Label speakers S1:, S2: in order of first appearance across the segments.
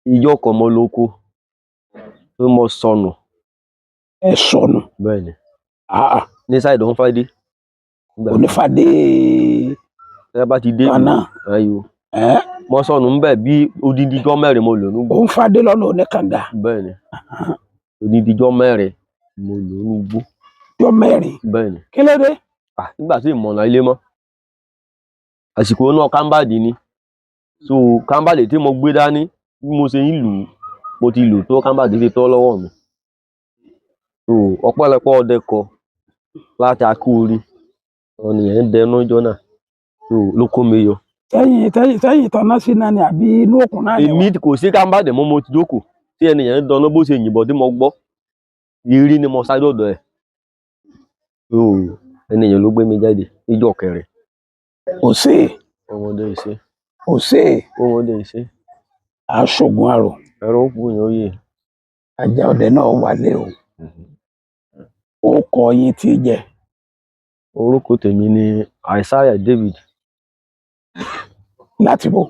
S1: Ìjọ kan mo lóko tó mo sọnù.
S2: Ẹ sọnù?
S1: Bẹ́ẹ̀ ni.
S2: Ah,
S1: ní side Onífádé.
S2: Onífàdé?
S1: Tẹ́ bá ti dé
S2: kan náà?
S1: Ayo.
S2: Ẹ́?
S1: Mo sọnù ńbẹ̀ bí odindi ijọ́ 4 mo lò nígbó.
S2: Onífàdé lọ́nà oníkànga?
S1: Bẹ́ẹ̀ ni, odindi ijọ́ 4 mo lò nígbó.
S2: Ọjọ́ 4?
S1: Bẹ́ẹ̀ ni.
S2: Kí ló dé?
S1: Ah, nígbà tí ìmọ̀nà ilé mọ́, àsìkò náà kámbàdì ni, so kámbàdì tí mo gbé dání, bí mo ṣe ń lù ú, mo ti lù tó kámbàdì ti tọ́ lọ́wọ́ mi. So ọpẹ́lọpẹ́ ọdẹ kọ láti Akúorí ọ̀nìyàn ń dẹnu ọjọ́ náà, so ló kó mi yọ.
S2: Tẹ́yìn tọ́ná sí náà ni àbí inú òkun náà ni?
S1: Èmi kò sí kámbàdì mọ́, mo ti jókòó tí ẹnìyàn ń dáná, bó ṣe yìnbọn tí mo gbọ́ ìrírí ni mo sáré ọ̀dọ̀ ẹ̀. So ẹnìyàn ló gbé mi jáde níjọ́ kẹrin.
S2: Kò sí.
S1: Ọmọdé ìṣe.
S2: Kò sí.
S1: Ọmọdé ìṣe.
S2: Aṣògùn àrò.
S1: Ẹ̀rọ òkú yẹn ó yè.
S2: Ajá ọdẹ náà wálé o. Ó kọ yín tí jẹ?
S1: Orúkọ tèmi ni Isaiah David.
S2: Láti bò?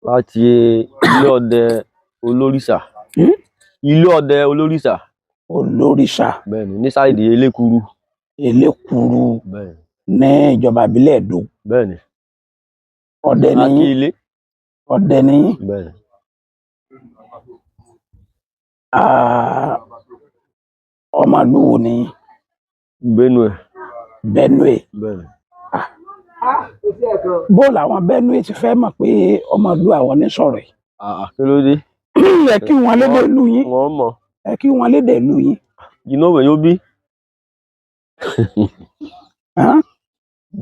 S1: Láti ilé ọdẹ Olórìṣà.
S2: Hmm?
S1: Ilé ọdẹ Olórìṣà.
S2: Olórìṣà?
S1: Bẹ́ẹ̀ni, ní side Elékuru.
S2: Elékuru?
S1: Bẹ́ẹ̀ni.
S2: Ní ìjọba ìbílẹ̀ Ẹdó?
S1: Bẹ́ẹ̀ni.
S2: Ọdẹ ni yín?
S1: Akíilé.
S2: Ọdẹ ni yín?
S1: Bẹ́ẹ̀ni.
S2: Ah, ọmọ ìlú wo ni yín?
S1: Benue.
S2: Benue?
S1: Bẹ́ẹ̀ni.
S2: Bó làwọn Benue ti fẹ́ mọ̀ pé ọmọ ìlú àwọn ní sọ̀rọ̀ yìí?
S1: Àà, kí ló dé?
S2: Ẹ kí wọn lédè ìlú yín.
S1: Wọ́n mọ̀.
S2: Ẹ kí wọn lédè ìlú yín.
S1: Jìnnà yóò bí.
S2: Hàn?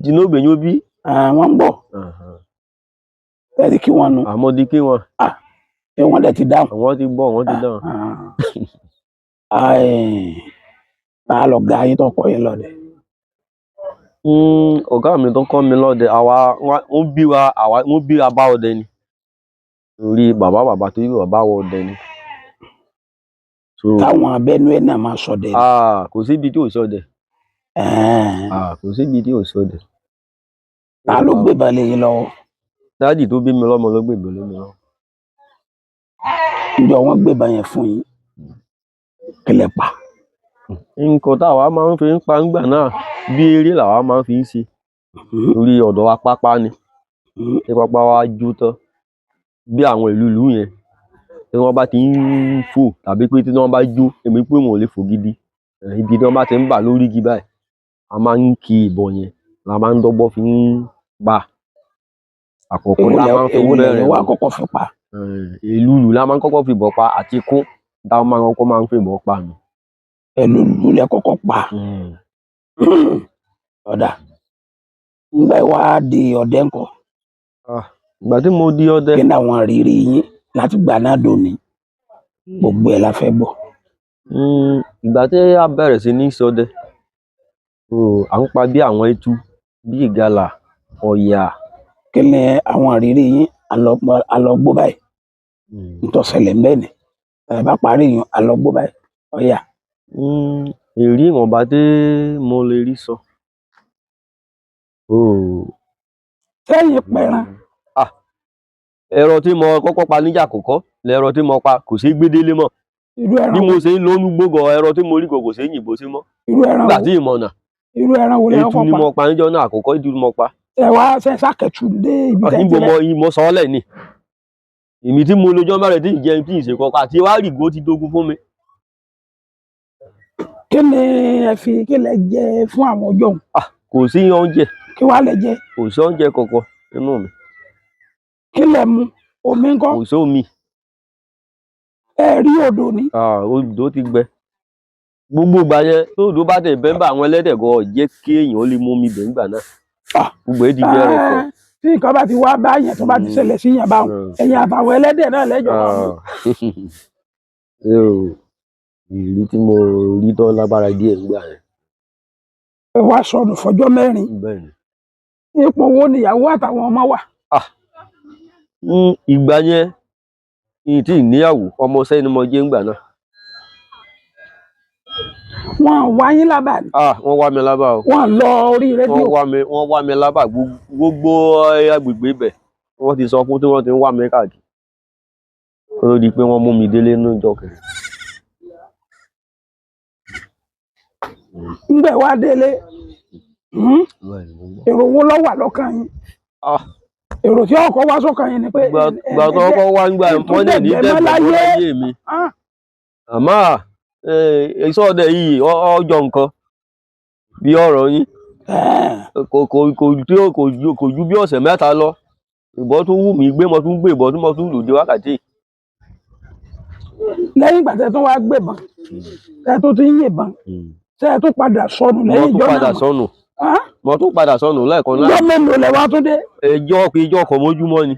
S1: Jìnnà yóò bí.
S2: Ah, wọ́n ń gbọ́. Ẹ ti kí wọn nu?
S1: Àmọ́ di kí wọn.
S2: Ṣé wọ́n dẹ̀ ti dáhùn?
S1: Àwọn ti gbọ́, wọ́n ti dáhùn.
S2: Ah, ta lọ̀gá yín tó kọ́ yín lọ́dẹ?
S1: Ọ̀gá mi tó kọ́ mi lọ́dẹ, àwa wọ́n bí wa, àwa wọ́n bí wa bá ọdẹ ni, torí bàbá bàbá tó bí bàbá wa ọdẹ ni. So
S2: Táwọn Benue náà máa ṣọdẹ ni?
S1: Ah, kò síbi tí ò sọdẹ.
S2: Ẹ̀ẹ́n.
S1: Ah, kò síbi tí ò sọdẹ.
S2: Ta ló gbébọn lé yín lọ́wọ́?
S1: Daddy tó bí mi lọ́mọ ló gbébọn lé mi lọ́wọ́.
S2: Ǹjọ́ wọ́n gbébọn yẹn fún yín, kí lẹ pa?
S1: Nǹkan táwa máa ń fi ń pa ńgbà náà, bí eré làwa máa ń fi ń ṣe, torí ọ̀dọ̀ wa pápá ni. Tí pápá wa jó tán, bí àwọn ìlú ìlú yẹn, tí wọ́n bá ti ń fò tàbí pé tí wọ́n bá jó, èmi pé wọn ò lè fò gidi. Ibi tí wọ́n bá ti ń bà lórí igi báyìí, a máa ń ki ìbọn yẹn la máa ń dọ́gbọ́n fi ń pa àkọ́kọ́
S2: Èwo
S1: la
S2: lẹ
S1: máa ń fi
S2: èwo lẹ̀yin
S1: bẹ̀rẹ̀.
S2: wá kọ́kọ́ fi pa?
S1: Ìlúlù la máa ń kọ́kọ́ fi ìbọn pa àti ikún tá a máa ń kọ́kọ́ máa ń fi ìbọn pa nù.
S2: Ẹlúlù lẹ kọ́kọ́ pa? Ọ̀dà ńgbà wá di ọdẹ ńkọ́?
S1: Ìgbà tí mo di ọdẹ,
S2: Kí ni àwọn ìrírí yín láti gbà náà dòní? Gbogbo ẹ̀ la fẹ́ gbọ́.
S1: Ìgbà tí a bẹ̀rẹ̀ sí ní ṣọdẹ, so, à ń pa bí àwọn etu, bí ìgalà, ọ̀yà.
S2: Kí ni àwọn ìrírí yín? Alọgbó báyìí, ntọ́sẹ̀lẹ̀ ńbẹ́ ni ẹ bá parí yín, alọgbó báyìí, ọ̀yà.
S1: Èrí ìwọ̀nba tí mo lè rí sọ. Oh.
S2: Sẹ́yìn pẹran?
S1: Ah, ẹran tí mo kọ́kọ́ pa níjà àkọ́kọ́ lẹ̀rọ tí mo pa kò ṣeé gbé délé mọ́.
S2: Irú ẹran
S1: Bí
S2: wo?
S1: mo ṣe ń lọ núgbó gan, ẹran tí mo rí gan kò ṣeé yìnbọn sí mọ́.
S2: Irú ẹran
S1: Nígbà
S2: wo?
S1: tí ìmọ̀nà.
S2: Irú ẹran wo lẹ
S1: Etu
S2: kọ́kọ́
S1: ni
S2: pa?
S1: mo pa níjọ́ náà àkọ́kọ́, etu ni mo pa.
S2: Ẹ wá ṣe ṣàkẹ́tù dé ibi tẹ́
S1: Níbo
S2: ti
S1: mo mo sọ ọ́ lẹ̀ ni. Èmi tí mo lọ́jọ́ 4 tí ì jẹun tí ì ṣe kọ́kọ́ àti wá rìgó ti dógún fún mi.
S2: Kí ni ẹ fi, kí lẹ jẹ fún àwọn ọjọ́ òun?
S1: Ah, kò sí oúnjẹ.
S2: Kí wàá lẹ jẹ?
S1: Kò sí oúnjẹ kankan nínú mi.
S2: Kí lẹ mu? Omi ńkọ́?
S1: Kò sí omi.
S2: Ẹ rí odò ni?
S1: Ah, odò ti gbẹ. Gbogbo ìgbà yẹn tó odò bá tẹ̀ bẹ́ẹ̀ bá àwọn ẹlẹ́dẹ̀ gan jẹ́ kí èèyàn lè mú omi bẹ̀ nígbà náà.
S2: Ah.
S1: Gbogbo ẹ̀ di bí ẹrọ̀fọ̀.
S2: Ẹ́, tí nǹkan bá ti wá bá yẹn, tó bá ti ṣẹlẹ̀ sí yẹn báwọn, ẹ̀yin àtàwọn ẹlẹ́dẹ̀ náà lẹ́jọ́ máa mú.
S1: Ah. Ìrírí tí mo rí tó lágbára díẹ̀ nígbà yẹn.
S2: Ẹ wá sọnù fọjọ́ 4?
S1: Bẹ́ẹ̀ni.
S2: Ipò wo nìyàwó àtàwọn ọmọ wà?
S1: Ìgbà yẹn mi tí ì níyàwó, ọmọọṣẹ́ ni mo jẹ́ ńgbà náà.
S2: Wọn wá yín lábà ni?
S1: Ah, wọ́n wá mi lábà o.
S2: Wọn lọ orí rédíò?
S1: Wọ́n wá mi lábà, gbogbo agbègbè ibẹ̀ wọ́n ti sọ fún tí wọ́n ti ń wá mi káàkiri. Kó tó di pé wọ́n mú mi délé níjọ́ kejì.
S2: Ńgbẹ̀ wá délé, èrò wo ló wà lọ́kàn yín?
S1: Ah.
S2: Èrò tí ọkọ̀ wá sọ́kàn yín ni pé
S1: Gbà tó kọ́ wá ń gbà wọ́n lè ní
S2: dẹ̀gbẹ́ mọ́
S1: dẹ̀gbẹ́ mọ́
S2: láyé.
S1: láyé mi.
S2: Ah.
S1: Àmọ́ iṣẹ́ ọdẹ yìí ọjọ́ nǹkan bí ọ̀rọ̀ yín kò kò kò tí ó kò ju bí ọ̀sẹ̀ mẹ́ta lọ. Ìbọn tó wù mí gbé, mo tún gbé ìbọn tí mo tún lò dé wákàtí yìí.
S2: Lẹ́yìn ìgbà tẹ́ tún wá gbébọn, tẹ́ tún ti ń yìnbọn, tẹ́ tún padà sọnù
S1: Mo
S2: lẹ́yìn
S1: tún
S2: ìjọ
S1: padà
S2: náà.
S1: sọnù.
S2: Ah?
S1: Mo tún padà sọnù lẹ́ẹ̀kan náà.
S2: Ìjọ mélòó lẹ wá tún dé?
S1: Ẹjọ́ pé ìjọ kan mójúmọ́ ni.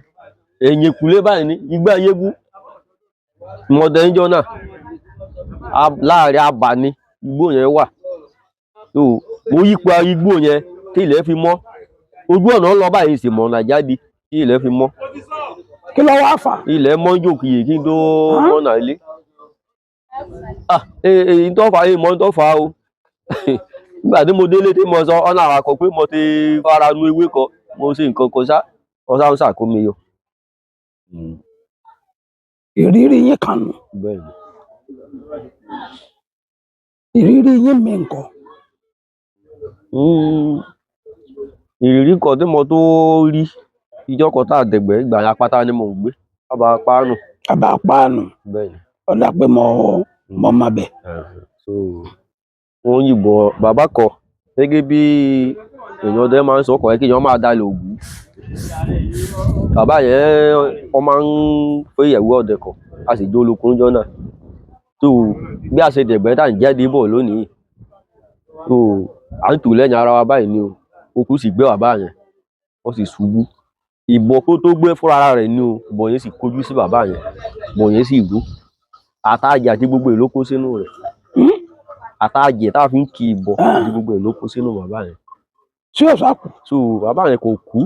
S1: Ẹ̀yìn ìkúlé báyìí ní igbá yégún. Mo dẹ níjọ́ náà. Láàrin abà ni igbó yẹn wà. So, mo yípo igbó yẹn tí ilẹ̀ fi mọ́. Ojú ọ̀nà lọ báyìí sì mọ̀nà jáde tí ilẹ̀ fi mọ́.
S2: Kí ló wá fà?
S1: Ilẹ̀ mọ́ jòkìyè kí n tó
S2: Hàn?
S1: mọ̀nà ilé. Ah, èyí tó fà á, èyí mọ́ tó fà á o. Nígbà tí mo délé tí mo sọ ọ̀nà àràkọ pé mo ti fara nu ewé kan, mo ṣe nǹkan kan ṣá, ọ̀sán ń ṣàkómi yọ.
S2: Ìrírí yín kan nù.
S1: Bẹ́ẹ̀ni.
S2: Ìrírí yín mi nǹkan.
S1: Ìrírí kan tí mo tó rí ìjọ́ kan tá a dẹ̀gbẹ́, ìgbà yẹn apáta ni mò ń gbé. Bàbá páànù.
S2: Bàbá páànù.
S1: Bẹ́ẹ̀ni.
S2: Ó dà pé mo mọ bẹ̀.
S1: So, wọ́n yìnbọn bàbá kan gẹ́gẹ́ bí èèyàn ọdẹ máa ń sọ ọkọ̀ yẹn kí èèyàn máa dalẹ̀ ògún. Bàbá yẹn wọ́n máa ń fẹ́ ìyàwó ọdẹ kan, a sì jó olókun níjọ́ náà. So bí a ṣe dẹ̀gbẹ́ tá à ń jáde bọ̀ lónìí. So à ń tò lẹ́yìn ara wa báyìí ni o. Okùn sì gbé bàbá yẹn, wọ́n sì ṣubú. Ìbọn kó tó gbé fúnra rẹ̀ ni o, ìbọn yẹn sì kojú sí bàbá yẹn, ìbọn yẹn sì bú. Àtàjà àti gbogbo ẹ̀ ló kó sínú rẹ̀. Àtàjẹ̀ tá a fi ń ki ìbọn àti gbogbo ẹ̀ ló kó sínú bàbá yẹn.
S2: Ṣé ò sá kú?
S1: So bàbá yẹn kò kú,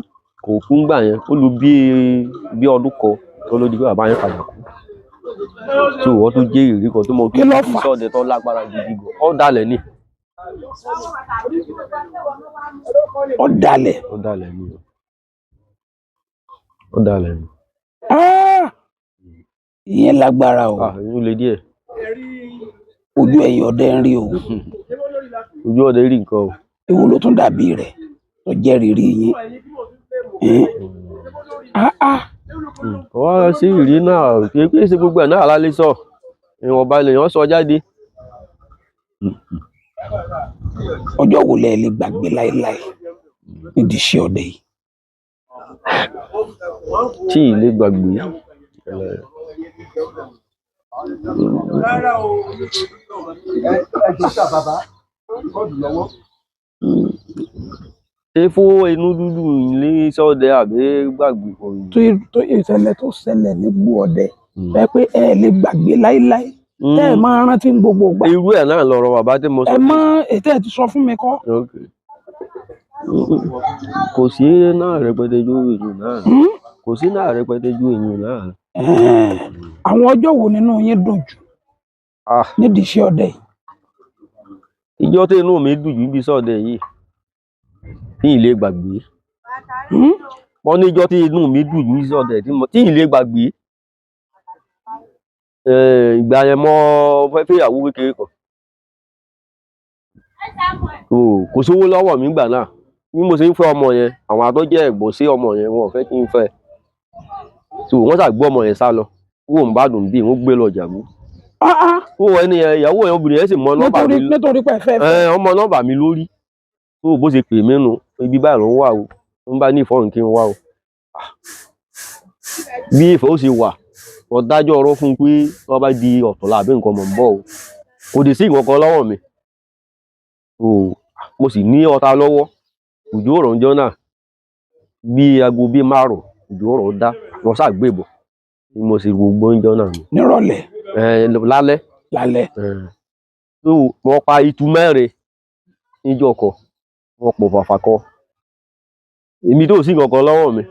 S1: kò kú ńgbà yẹn. Ó lu bí ọdún kan tó ló di pé bàbá yẹn padà kú. So wọ́n tún jẹ́ ìrírí kan tó mọ
S2: Kí ló fà?
S1: iṣẹ́ ọdẹ tó lágbára gidi gan. Ó dalẹ̀ ni.
S2: Ó dalẹ̀.
S1: Ó dalẹ̀ ni o. Ó dalẹ̀ ni.
S2: Ah! Ìyẹn lágbára o.
S1: Ah, inú le díẹ̀.
S2: Ojú ẹ̀yìn ọdẹ ń rí o.
S1: Ojú ọdẹ rí nǹkan o.
S2: Èwo ló tún dàbí rẹ̀ tó jẹ́ rírí yín? Ah ah.
S1: Kò wá sí ìrírí náà, kì í ṣe gbogbo ẹ̀ náà la lè sọ. Ìwọ̀nba lèèyàn sọ jáde.
S2: Ọjọ́ wo lẹ lè gbàgbé láéláé nídìí iṣẹ́ ọdẹ yìí?
S1: Tí ì lè gbàgbé. Ṣé fún inú dúdú ilé iṣẹ́ ọdẹ àbí gbàgbé kò yìí?
S2: Tó ìṣẹ̀lẹ̀ tó ṣẹlẹ̀ nígbó ọdẹ ẹ pé ẹ lè gbàgbé láéláé, tẹ́ ẹ máa rántí ní gbogbo ìgbà.
S1: Irú ẹ̀ náà lọ̀rọ̀ bàbá tí mo sọ.
S2: Ẹ mọ ètò ẹ ti sọ fún mi kọ́.
S1: Okay. Kò sí náà rẹpẹtẹ ju èyí náà. Kò sí náà rẹpẹtẹ ju èyí náà.
S2: Àwọn ọjọ́ wo nínú yín dùn jù
S1: Ah,
S2: nídìí iṣẹ́ ọdẹ yìí?
S1: Ìjọ́ tí inú mi dùn jù níbi iṣẹ́ ọdẹ yìí, tí ì lè gbàgbé. Wọ́n ní ìjọ́ tí inú mi dùn jù níbi iṣẹ́ ọdẹ tí ì lè gbàgbé. Ìgbà yẹn mo fẹ́ fẹ́ ìyàwó kékeré kan. Kò sówó lọ́wọ́ mi nígbà náà. Bí mo ṣe ń fẹ́ ọmọ yẹn, àwọn tó jẹ́ ẹ̀gbọ́n sí ọmọ yẹn, wọn ò fẹ́ kí n fẹ́. So wọ́n ṣà gbé ọmọ yẹn sá lọ. Kúrò ní Ìbàdàn bí wọ́n gbé lọ Ìjẹ̀bú.
S2: Ah ah.
S1: Ó wọ ẹni yẹn, ìyàwó yẹn obìnrin yẹn sì mọ nọ́mbà mi.
S2: Nítorí pé ẹ fẹ́ fẹ́.
S1: Ọmọ nọ́mbà mi lórí. Tó bó ṣe pè mí nu, ibi báyìí ló ń wà o. Ó ń bá ní ìfọ̀hún kí n wá o. Bí ìfẹ́ ó ṣe wà, wọ́n dájọ́ ọ̀rọ̀ fún un pé wọ́n bá di ọ̀tọ̀lá àbí nǹkan mọ̀ ń bọ̀ o. Kò dé sí nǹkan kan lọ́wọ́ mi. Mo sì ní ọta lọ́wọ́. Òjò rọ̀ ńjọ́ náà. Bí aago bí márùn-ún, òjò rọ̀ dá. Wọ́n ṣà gbé ìbọn. Bí mo ṣe gbogbo ńjọ́ náà ni.
S2: Nírọ̀lẹ́.
S1: Lálẹ́.
S2: Lálẹ́.
S1: So mo pa itú mẹ́rin níjọ́ kan. Mo pò fàfà kan. Èmi tó sì nǹkan kan lọ́wọ́ mi.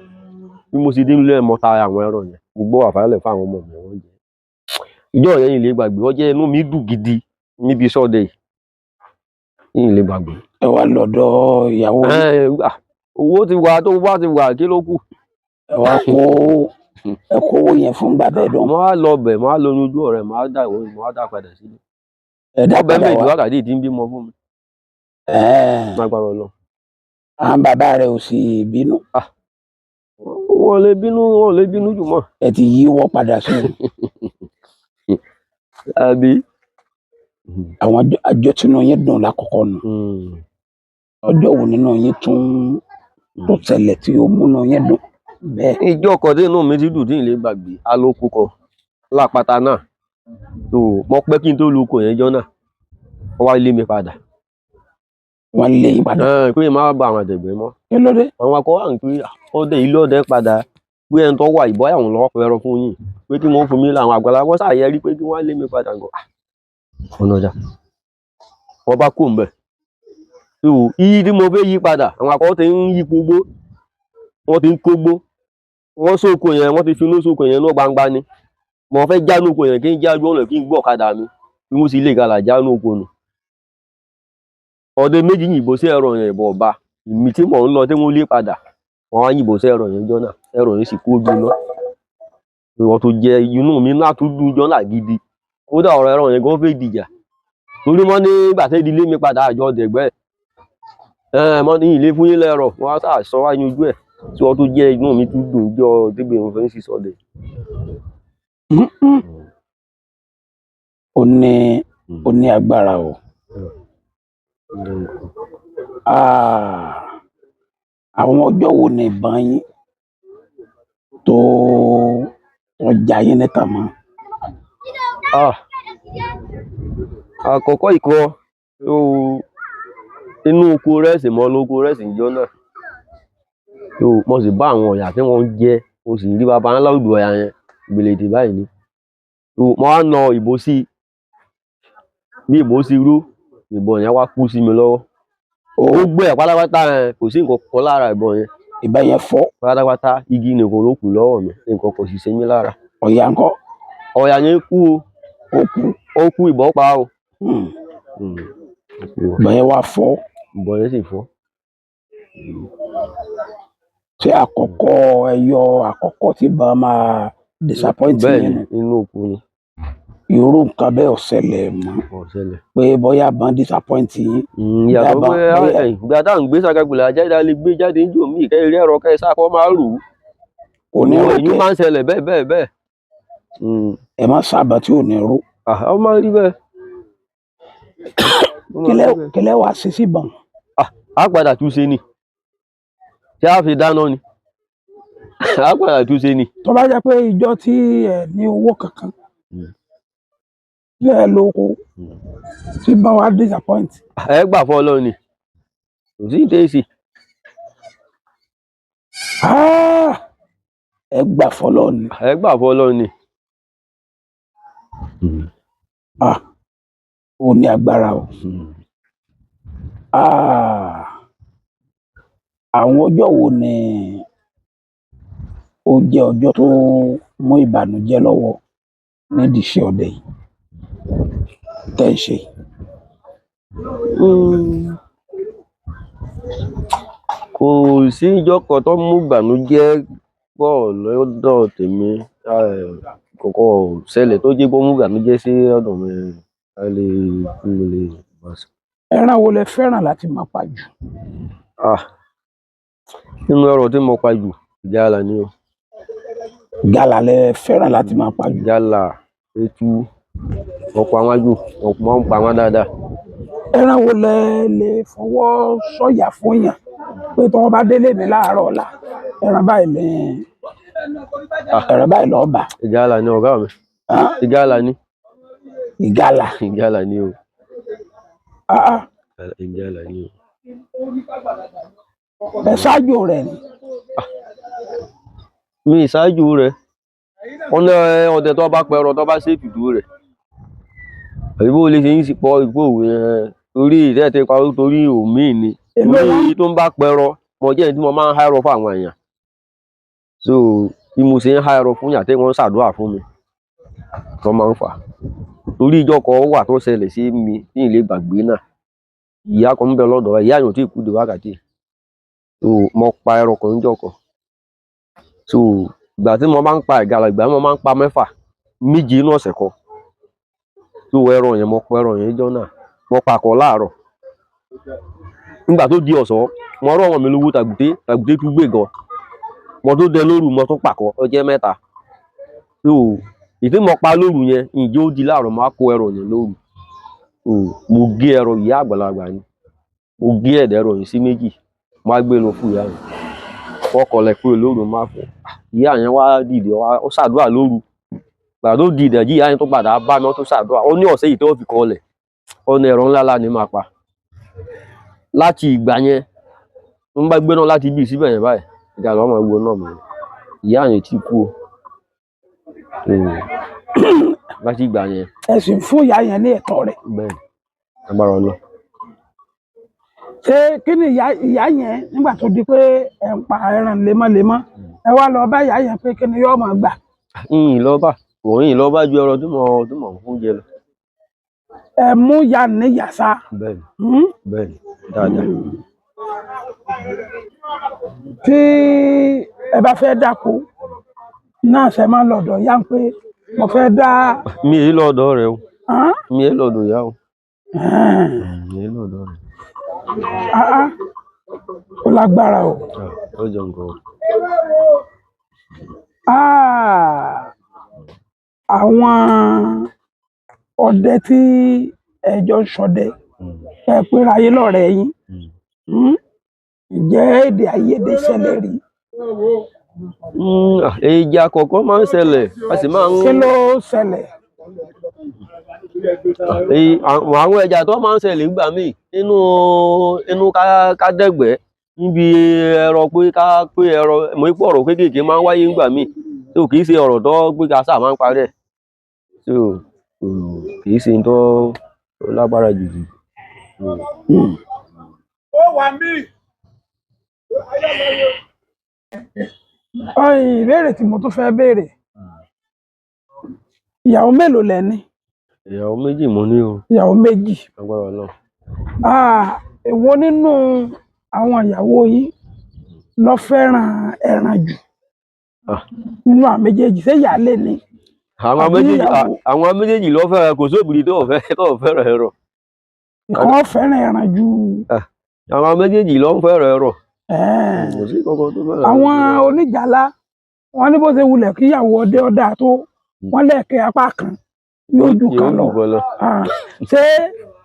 S1: Bí mo ṣe dé nílé, mo ta àwọn ẹran yẹn. Mo gbọ́ àfàlẹ́ fún àwọn ọmọ mi wọ́n jẹ. Ìjọ́ yẹn ì lè gbàgbé. Ó jẹ́ inú mi dùn gidi níbi iṣẹ́ ọdẹ yìí. Ì lè gbàgbé.
S2: Ẹ wá lọ́dọ̀ ìyàwó yín.
S1: Owó ti wà, tó bá ti wà, kí ló kù?
S2: Ẹ wá kó Ẹ kó owó yẹn fún bàbá ẹ̀ dán.
S1: Mo á lọ bẹ̀, mo á lọ ojú ọ̀rẹ́, mo á dà ìwọ, mo á dà padà sílé.
S2: Ẹ dá
S1: Ọbẹ̀
S2: padà
S1: méjì
S2: wá.
S1: wákàtí tí ń bímọ fún mi.
S2: Ẹ̀ẹ́n,
S1: Lágbára Ọlọ́run.
S2: Àwọn bàbá rẹ̀ ò sì bínú.
S1: Wọn lè bínú, wọn lè bínú jù mọ́.
S2: Ẹ ti yíwọ́ padà sí i.
S1: Àbí.
S2: Àwọn àjọ tínú yín dùn lákọ̀ọ́kọ́ nù. Ọjọ́ wo nínú yín tún tó ṣẹlẹ̀ tí ó múnú yín dùn bẹ́ẹ̀?
S1: Ìjọ kan tí inú mi ti dùn tí n lè gbàgbé, alóko kan lápáta náà. Tó mo pẹ́ kí n tó lu oko yẹn jọ náà. Wọ́n wá lé mi padà.
S2: Wọ́n lé yín padà.
S1: Pé má bá àwọn àdẹ̀gbẹ́ mọ́.
S2: Kí ló dé?
S1: Àwọn akọ wà ń pé ọdẹ ilé ọdẹ padà, pé ẹni tó wà ìbọn àwọn lọ́wọ́ pẹ̀rọ fún yín, pé kí wọ́n fún mi láwọn àgbàlagbà wọ́n ṣàyẹrí pé kí wọ́n lé mi padà gan. Ọ̀nà ọjà wọ́n bá kó ń bẹ̀. So iye tí mo fẹ́ yí padà, àwọn akọ ti ń yí gbogbo, wọ́n ti ń kógbó, wọ́n sóko yẹn, wọ́n ti finú sóko yẹn ní gbangba ni. Mo fẹ́ já ní oko yẹn kí n já ojú ọ̀nà kí n gbọ́ ọ̀kadà mi bí mo sì lè galà já ní oko nù. Ọdẹ méjì yìnbọn sí ẹ̀rọ yẹn, ìbọn ọba èmi tí mò ń lọ tí wọ́n lé padà, wọ́n á yìnbọn sí ẹ̀rọ yẹn jọ náà, ẹ̀rọ yẹn sì kó ojú iná. Ìwọ̀n tó jẹ inú mi náà tún dùn jọ náà gidi. Kódà ọ̀rọ̀ ẹ̀rọ yẹn gan fẹ́ dìjà, torí wọ́n ní ìgbà tí ìdílé mi padà àjọ ọ̀dẹ̀gbẹ́ ẹ̀ mọ́ ní ilé fún yín lẹ́rọ̀, wọ́n á sà sọ wá yanjú ẹ̀. Tí wọ́n tó jẹ́ inú mi tún dùn jọ débi òun fẹ́ sí sọdẹ̀.
S2: Ó ní agbára o. Àwọn ọjọ́ wo ni ìbọn yín tó ọjà yín níta mọ́?
S1: Àkọ́kọ́ ìkọ́ inú oko rẹ́sì mọ́ lóko rẹ́sì ìjọ náà. Mo sì bá àwọn ọ̀yà tí wọ́n ń jẹ, mo sì rí baba ńlá òdò ọ̀yà yẹn gbèlèdè báyìí ni. Mo wá na ìbò sí i, bí ìbò sí rú, ìbọn yẹn wá kú sí mi lọ́wọ́. Ó gbé ẹ̀ pátápátá yẹn, kò sí nǹkan kan lára ìbọn yẹn.
S2: Ìbọn yẹn fọ́.
S1: Pátápátá, igi nìkan ló kù lọ́wọ́ mi, nǹkan kò sì ṣe mí lára.
S2: Ọ̀yà ńkọ́?
S1: Ọ̀yà yẹn kú o.
S2: Ó kú.
S1: Ó kú, ìbọn pa o.
S2: Ìbọn yẹn wá fọ́.
S1: Ìbọn yẹn sì fọ́.
S2: Ṣé àkọ́kọ́ ẹyọ àkọ́kọ́ tí ìbọn máa disappoint
S1: Bẹ́ẹ̀
S2: yín
S1: ni,
S2: nù?
S1: inú oko ni.
S2: Irú nǹkan bẹ́ẹ̀ ò ṣẹlẹ̀ mọ́?
S1: Kò ṣẹlẹ̀.
S2: Pé bóyá ìbọn disappoint yín.
S1: Ìyàtọ̀ pé ìgbà tá à ń gbé sàgàgbìlà jáde, a lè gbé jáde ní omi ìkẹ́ eré ẹ̀rọ kẹ́ sákọ́ máa rù ú.
S2: Kò ní rò.
S1: Èyí máa ń ṣẹlẹ̀ bẹ́ẹ̀ bẹ́ẹ̀ bẹ́ẹ̀.
S2: Ẹ má sábà tí ò ní rò.
S1: Ó máa ń rí bẹ́ẹ̀.
S2: Kílẹ̀ wàá ṣe sí ìbọn?
S1: A padà tún ṣe ni. Ṣé a fi dáná ni? A padà tún ṣe ni.
S2: Tó bá jẹ́ pé ìjọ tí ẹ ní owó kankan lẹ́ẹ̀ lóko tí bá wa disappoint.
S1: Ẹ gbà fún Ọlọ́run ni. Kò sí ìdéèsì.
S2: Ẹ gbà fọlọ́ ni.
S1: Ẹ gbà fún Ọlọ́run ni.
S2: Ó ní agbára o. Àwọn ọjọ́ wo ni ó jẹ́ ọjọ́ tó mú ìbànújẹ́ lọ́wọ́ nídìí iṣẹ́ ọdẹ yìí tẹ́ ń ṣe?
S1: Kò sí ìjọ kan tó mú ìbànújẹ́ pọ̀ lọ́dọ̀ tèmi. Kọ̀ọ̀kan ò ṣẹlẹ̀ tó jẹ́ pé ó mú ìbànújẹ́ sí ọ̀dọ̀ mi. A lè, mo lè bá sọ.
S2: Ẹran wo lẹ fẹ́ràn láti máa pa jù?
S1: Nínú ẹran tí mo pa jù, ìgalà ni o.
S2: Ìgalà lẹ fẹ́ràn láti máa pa jù?
S1: Ìgalà, etu, mo pa wọ́n jù, mo máa ń pa wọ́n dáadáa.
S2: Ẹran wo lẹ lè fọwọ́ sọ̀yà fún yàn pé tí wọ́n bá délé mi láàárọ̀ ọ̀la, ẹran báyìí lè, ẹran báyìí lọ́ọ́ bà?
S1: Ìgalà ni ọ̀gá mi. Ìgalà ni.
S2: Ìgalà.
S1: Ìgalà ni o. Ìgalà ni o.
S2: Ẹ ṣáájú rẹ̀ ni?
S1: Mi ìṣáájú rẹ̀. Wọ́n ní ọdẹ tó bá pẹran tó bá ṣe ètùtù rẹ̀. Àbí bó lè ṣe ń pọ̀ ìpò òwe yẹn torí ìtẹ́ ti parí torí òmíì ni. Torí tó ń bá pẹran, mo jẹ́ ẹni tí mo máa ń há ẹran fún àwọn èèyàn. So bí mo ṣe ń há ẹran fún yàn tí wọ́n ń ṣàdúrà fún mi, wọ́n máa ń fà. Torí ìjọ kan wà tó ṣẹlẹ̀ sí mi ní ilé ìgbàgbé náà. Ìyá kan ń bẹ lọ́dọ̀ wa, ìyá yẹn ò tí ì kú di wákàtí. So mo pa ẹran kan níjọ́ kan. So Ìgbà tí mo máa ń pa ìgalà, ìgbà tí mo máa ń pa mẹ́fà, méje inú ọ̀sẹ̀ kan. Tó ẹran yẹn, mo pa ẹran yẹn jọ́ náà, mo pa kan láàárọ̀. Nígbà tó di ọ̀sán, mo rán ọmọ mi lówó tàgùté, tàgùté tún gbé gan. Mo tó dẹ lóru, mo tún pàkọ́, ó jẹ́ mẹ́ta. So èyí tí mo pa lóru yẹn, ǹjẹ́ ó di láàárọ̀, mo wá kó ẹran yẹn lóru. So mo gé ẹran ìyá àgbàlagbà ni. Mo gé ẹ̀dọ̀ ẹran yìí sí méjì, mo wá gbé lọ fún ìyá yẹn. Wọ́n kọlẹ̀ pé lóru máa fọ̀. Ìyá yẹn wá dìde, ó ṣàdúrà lóru. Ìgbà tó di ìdajì, ìyá yẹn tó padà bá mi, ó tún ṣàdúrà. Ó ní ọ̀sẹ̀ yìí tó fi kọlẹ̀. Ó ní ẹran ńlá ńlá ni máa pa. Láti ìgbà yẹn, mo bá gbé náà láti ibi síbẹ̀ yẹn báyìí, ìgalà wọn máa wo náà mi. Ìyá yẹn ti kú o. Láti ìgbà yẹn.
S2: Ẹ sì ń fún ìyá yẹn ní ẹ̀tọ́ rẹ̀.
S1: Bẹ́ẹ̀ ni, agbára Ọlọ́run.
S2: Ṣé kí ni ìyá yẹn nígbà tó di pé ẹ̀ ń pa ẹran lemọ́lemọ́, ẹ wá lọ bá ìyá yẹn pé kí ni yóò máa gbà?
S1: Ìyìn lọ bá, òun yìí lọ bá ju ẹran tí mo fún jẹ lọ.
S2: Ẹ mú ìyá ní yàsá.
S1: Bẹ́ẹ̀ ni, bẹ́ẹ̀ ni, dáadáa.
S2: Tí ẹ bá fẹ́ dáko náà, ṣe máa ń lọ́dọ̀ ìyá ń pé mo fẹ́ dá?
S1: Mi èyí lọ́dọ̀ rẹ o. Mi èyí lọ́dọ̀ ìyá o. Mi èyí lọ́dọ̀ rẹ.
S2: Ah, ah. Ó lágbára o.
S1: Ah, ó jọ nǹkan o.
S2: Ah, àwọn ọdẹ tí ẹ jọ ń ṣọdẹ, ẹ pera yín lọ́rẹ̀ẹ́ yín, Ǹjẹ́ èdè àìyedè ṣẹlẹ̀ rí?
S1: Ìjà kọ̀ọ̀kan máa ń ṣẹlẹ̀, a sì máa ń.
S2: Kí ló ṣẹlẹ̀?
S1: Àwọn ẹja tó máa ń ṣẹlẹ̀ nígbà míì nínú inú ká dẹ́gbẹ́ níbi ẹran, pé ká pé ẹran mo pé ọ̀rọ̀ kéékèèké máa ń wáyé nígbà míì tó kì í ṣe ọ̀rọ̀ tó pé ká sáà máa ń parí ẹ̀. So kì í ṣe tó lágbára jù jù.
S3: Ó wà mí.
S2: Ìbéèrè tí mo tún fẹ́ béèrè, ìyàwó mélòó lẹ ní?
S1: Ìyàwó méjì mo ní o.
S2: Ìyàwó méjì.
S1: Agbára Ọlọ́run.
S2: Ah, èwo nínú àwọn ìyàwó yín ló fẹ́ràn ẹran jù?
S1: Ah.
S2: Nínú àwọn méjèèjì, ṣé ìyáálé ni
S1: Àwọn
S2: àbí
S1: méjèèjì
S2: ìyàwó?
S1: Àwọn méjèèjì ló fẹ́ràn, kò sóbìrì tó fẹ́ràn ẹran.
S2: Ìkan fẹ́ràn ẹran jù?
S1: Àwọn méjèèjì ló ń fẹ́ràn ẹran.
S2: Ẹ̀ẹ́n.
S1: Kò sí kankan tó fẹ́ràn
S2: Àwọn
S1: ẹran.
S2: oníjàlá wọn ní bó ṣe wulẹ̀ kí ìyàwó ọdẹ ọdà tó, wọn lẹ́ẹ̀kẹ́ apá kan yóò jù kan
S1: Yóò
S2: lọ.
S1: jù kan lọ.
S2: Ah, ṣé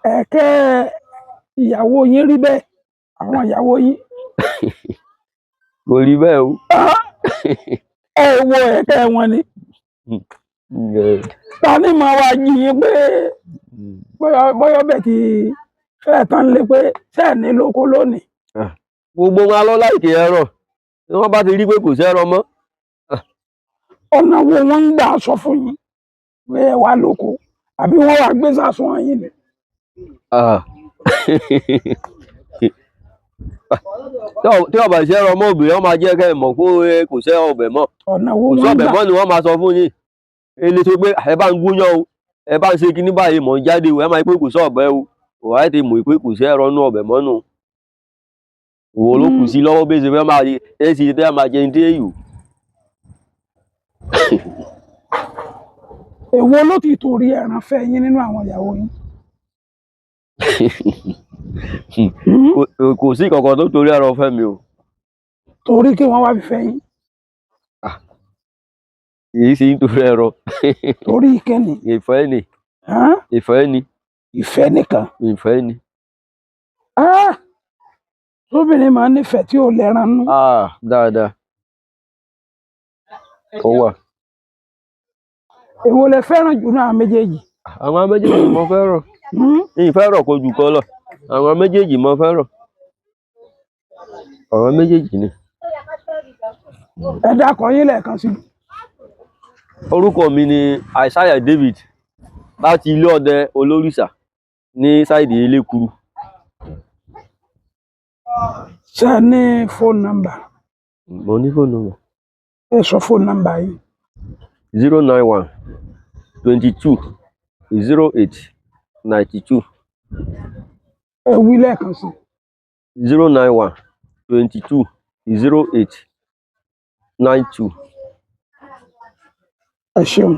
S2: ẹ̀kẹ́ ìyàwó yín rí bẹ́ẹ̀, àwọn ìyàwó yín?
S1: Kò rí bẹ́ẹ̀ o.
S2: Ẹ wo ẹ̀kẹ́ wọn ni. Ta ni màá wá jí yín pé bóyá ọbẹ̀ ti fẹ́ẹ̀ tán lé, pé ṣẹ́ẹ̀ ní lóko lónìí?
S1: Gbogbo wọn lọ láìkè ẹran tí wọ́n bá ti rí pé kò sẹ́ran mọ́.
S2: Ọ̀nà wo wọ́n ń gbà sọ fún yín pé ẹ wá lóko, àbí wọ́n wá gbé sàsùn yín ni?
S1: Ah. Tí ọba ṣe ẹran mọ́, obìnrin wọn máa jẹ́ kẹ́ ẹ mọ̀ pé kò sẹ́ ọbẹ̀ mọ́.
S2: Ọ̀nà wo
S1: Kò
S2: wọ́n ń
S1: sọ́bẹ̀
S2: gbà
S1: mọ́ ni wọ́n máa sọ fún yín ele tó pé ẹ bá ń gúnyán o, ẹ bá ń ṣe kinní báyìí, mọ̀ ń jáde o, ẹ máa pé kò sọ́ọ̀bẹ o, wàá ti mọ̀ pé kò sí ẹran nú ọbẹ̀ mọ́ nù. Òwò ló kù sí lọ́wọ́ bí ṣe fẹ́ máa rí ẹ sì tẹ́ máa jẹ ní téyù.
S2: Èwo ló ti torí ẹran fẹ́ yín nínú àwọn ìyàwó yín?
S1: Kò sí kankan tó torí ẹran fẹ́ mi o.
S2: Torí kí wọ́n wá fi fẹ́ yín?
S1: Kì í ṣe nítorí ẹran.
S2: Torí kíni?
S1: Ìfẹ́ ni.
S2: Hàn?
S1: Ìfẹ́ ni.
S2: Ìfẹ́ nìkan?
S1: Ìfẹ́ ni.
S2: Ah! Tóbìnrin máa ń nífẹ̀ẹ́ tí ò lẹ́ran nú?
S1: Ah, dáadáa, ó wà.
S2: Èwo lẹ fẹ́ràn jù náà méjèèjì?
S1: Àwọn méjèèjì mo fẹ́ràn. Ìfẹ́ràn kò jù kan lọ, àwọn méjèèjì mo fẹ́ràn, àwọn méjèèjì ni.
S2: Ẹ dákọ yín lẹ́ẹ̀kan sí.
S1: Orúkọ mi ni Isaiah David láti ilé ọdẹ Olórìṣà ní sáìdì Elékuru.
S2: Ṣé ẹ ní fóònù nọ́mbà?
S1: Mo ní fóònù nọ́mbà.
S2: Ẹ sọ fóònù nọ́mbà yìí.
S1: 091 22 08 92.
S2: Ẹ wí lẹ́ẹ̀kan sí.
S1: 091 22 08 92.
S2: Ẹ ṣeun.